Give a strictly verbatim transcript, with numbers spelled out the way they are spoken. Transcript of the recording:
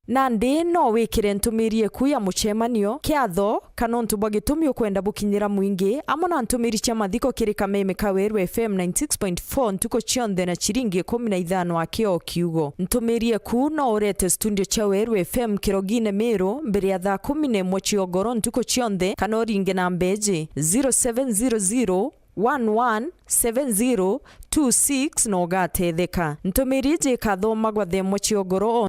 Nandi no wikire ntumiri eku ya mucemanio, kiatho, kana untu bwa gitumi ukwenda bukinyira mwingi, amwe na ntumiri cia mathiko kiri kameme ka Weru F M ninety six point four ntuku cionthe na ciringi ikumi na ithano aki o kiugo. Ntumiri eku no urete studio cia Weru F M Kirogine Miru mbere ya thaa kumi na imwe cia ugoro ntuku cionthe, kana uringe namba iji, zero seven zero zero one one seven zero two six, na ugatetheka. Ntumiri iji ikathomagwa thaa imwe cia ugoro o